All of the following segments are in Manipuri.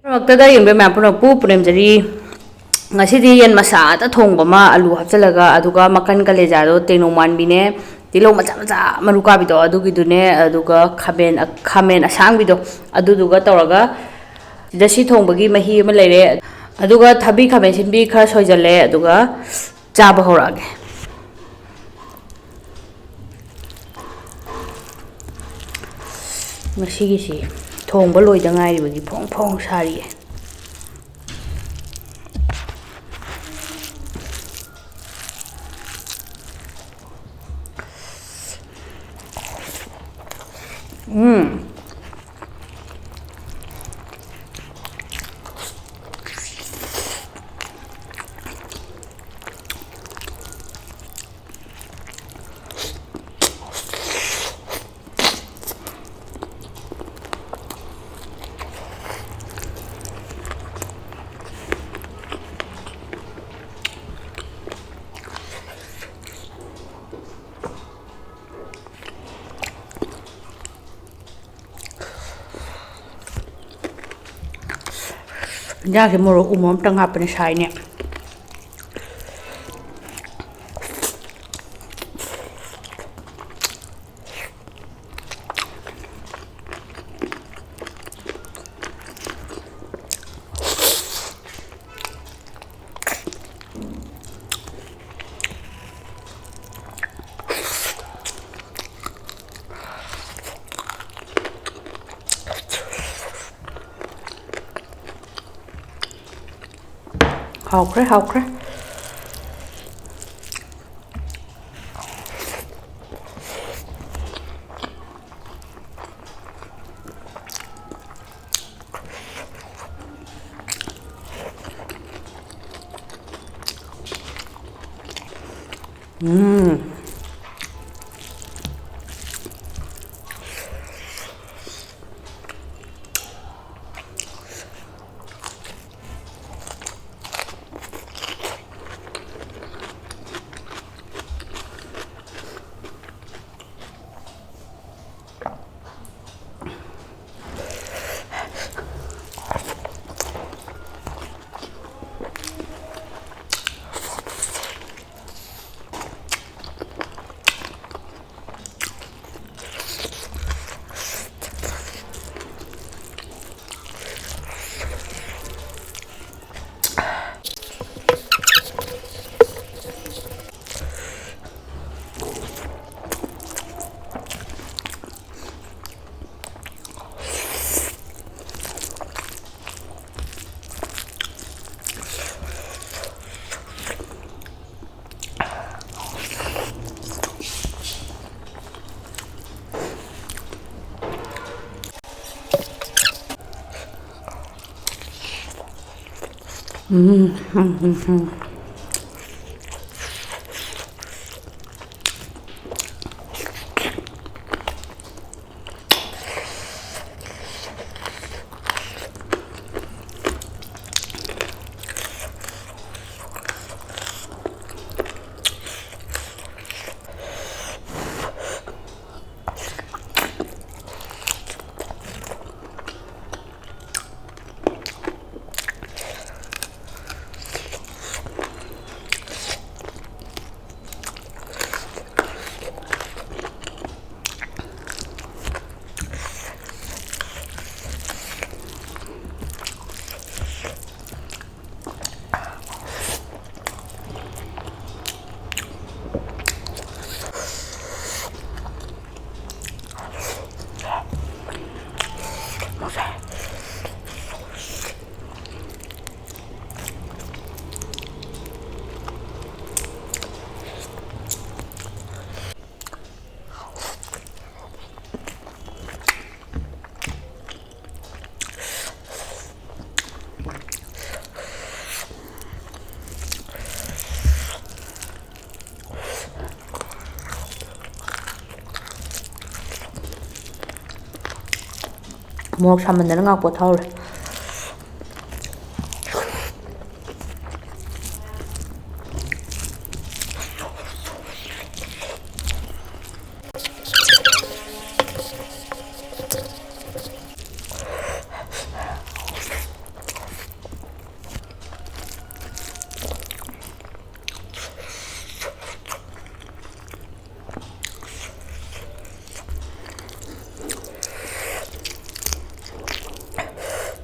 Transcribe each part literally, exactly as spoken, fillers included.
ꯃꯔꯛꯇꯗ ꯌꯦꯡꯕ ꯃꯌꯥꯝ ꯄꯨꯝꯅꯃꯛꯄꯨ ꯄꯨꯅꯦꯝꯖꯔꯤ꯫ ꯉꯁꯤꯗꯤ ꯌꯦꯟ ꯃꯁꯥ ꯉꯥꯛꯇ ꯊꯣꯡꯕ ꯑꯃ, ꯑꯂꯨ ꯍꯥꯞꯆꯤꯜꯂꯒ, ꯑꯗꯨꯒ ꯃꯀꯟ ꯀꯂꯦꯖꯥꯗꯣ, ꯇꯦꯡꯅꯧ ꯃꯥꯟꯕꯤꯅꯦ, ꯇꯤꯜꯍꯧ ꯃꯆꯥ ꯃꯆꯥ ꯃꯔꯨ ꯀꯥꯕꯤꯗꯣ ꯑꯗꯨꯒꯤꯗꯨꯅꯦ, ꯑꯗꯨꯒ ꯈꯥꯃꯦꯟ, ꯈꯥꯃꯦꯟ ꯑꯁꯥꯡꯕꯤꯗꯣ ꯑꯗꯨꯗꯨꯒ ꯇꯧꯔꯒ ꯁꯤꯗ ꯁꯤ ꯊꯣꯡꯕꯒꯤ ꯃꯍꯤ ꯑꯃ ꯂꯩꯔꯦ꯫ ꯑꯗꯨꯒ ꯊꯕꯤ ꯈꯥꯃꯦꯟ ꯑꯁꯤꯟꯕꯤ ꯈꯔ ꯁꯣꯏꯖꯜꯂꯦ, ꯑꯗꯨꯒ ꯆꯥꯕ ꯍꯧꯔꯛꯑꯒꯦ꯫ ꯉꯁꯤꯒꯤꯁꯤ ꯊꯣꯡꯕ ꯂꯣꯏꯗ ꯉꯥꯏꯔꯤꯕꯒꯤ ꯐꯣꯡ ꯐꯣꯡ ꯁꯥꯔꯤꯌꯦ꯫ ꯎꯝ꯫ ꯏꯟꯖꯥꯡꯁꯦ ꯃꯣꯔꯣꯛ ꯎ ꯃꯣꯔꯣꯛ ꯑꯝꯇꯪ ꯍꯥꯞꯄꯅꯦ, ꯁꯥꯏꯅꯦ꯫ ꯍꯥꯎꯈ꯭ꯔꯦ, ꯍꯥꯎꯈ꯭ꯔꯦ꯫ ꯎꯝ꯫ ꯎꯝ, ꯎꯝ, ꯎꯝ, ꯎꯝ꯫ ꯃꯣꯔꯣꯛ ꯁꯥꯃꯟꯗꯅ ꯉꯥꯛ ꯄꯣꯊꯥꯍꯧꯔꯦ꯫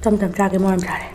ꯇꯞ ꯇꯞ ꯆꯥꯒꯦ, ꯃꯣꯔꯣꯛ ꯌꯥꯝ ꯁꯥꯔꯦ꯫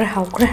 ꯍꯥꯎꯈ꯭ꯔꯦ꯫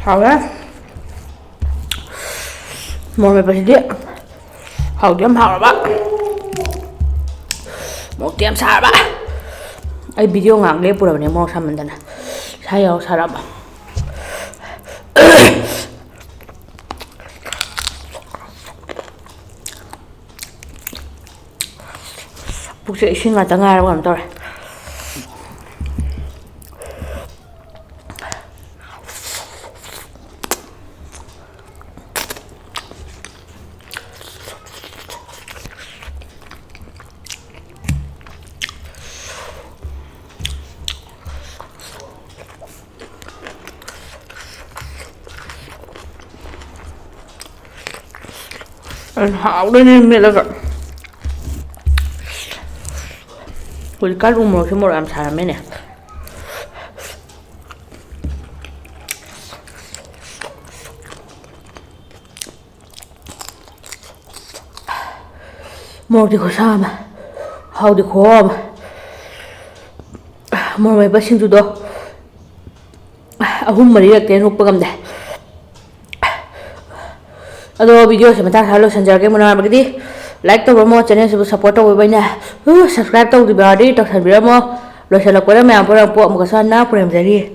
ꯍꯥꯎꯔꯦ꯫ ꯃꯣꯔꯣꯛ ꯃꯦꯠꯄꯁꯤꯗꯤ ꯍꯥꯎꯗꯤ ꯌꯥꯝ ꯍꯥꯎꯔꯕ꯫ ꯃꯣꯔꯣꯛꯇꯤ ꯌꯥꯝ ꯁꯥꯔꯕ꯫ ꯑꯩ ꯚꯤꯗꯤꯑꯣ ꯉꯥꯏꯍꯥꯛ ꯂꯦꯞꯄꯨꯔꯕꯅꯦ ꯃꯣꯔꯣꯛ ꯁꯥꯃꯟꯗꯅ꯫ ꯁꯥ ꯌꯥꯎ ꯁꯥꯔꯕ꯫ ꯄꯨꯛꯁꯦ ꯏꯁꯤꯡ ꯉꯥꯛꯇ ꯉꯥꯏꯔꯕ ꯀꯩꯅꯣꯝ ꯇꯧꯔꯦ꯫ ꯍꯥꯎꯗꯣꯏꯅꯦ ꯃꯦꯠꯂꯒ꯫ ꯍꯧꯖꯤꯛꯀꯥꯟ ꯎ ꯃꯣꯔꯣꯛꯁꯦ ꯃꯣꯔꯣꯛ ꯌꯥꯝ ꯁꯥꯔꯝꯃꯦꯅꯦ꯫ ꯃꯣꯔꯣꯛꯇꯤ ꯈꯨꯁꯥ ꯑꯃ, ꯍꯥꯎꯗꯤ ꯈꯨꯍꯥꯎ ꯑꯃ꯫ ꯃꯣꯔꯣꯛ ꯃꯦꯠꯄ ꯁꯤꯡꯖꯨꯗꯣ ꯑꯍꯨꯝ ꯃꯔꯤꯔꯛꯇꯩ ꯍꯦꯟꯅ ꯍꯨꯛꯄ ꯉꯝꯗꯦ꯫ ꯑꯗꯣ video ꯁꯦ ꯃꯇꯥꯡ ꯁ꯭ꯋꯥꯏꯗ ꯂꯣꯏꯁꯤꯟꯖꯔꯒꯦ꯫ ꯃꯨꯟꯅꯔꯕꯒꯤꯗꯤ like ꯇꯧꯔꯝꯃꯣ, channel ꯁꯤꯕꯨ support ꯇꯧꯕꯤꯕ ꯑꯩꯅ꯫ ꯎ, subscribe ꯇꯧꯗ꯭ꯔꯤꯕ ꯌꯥꯎꯔꯗꯤ ꯇꯧꯁꯟꯕꯤꯔꯝꯃꯣ꯫ ꯂꯣꯏꯁꯤꯜꯂꯛꯄꯗ ꯃꯌꯥꯝ ꯄꯨꯝꯅꯃꯛꯄꯨ ꯑꯃꯨꯛꯀꯁꯨ ꯍꯟꯅ ꯄꯨꯔꯦꯝꯖꯔꯤ꯫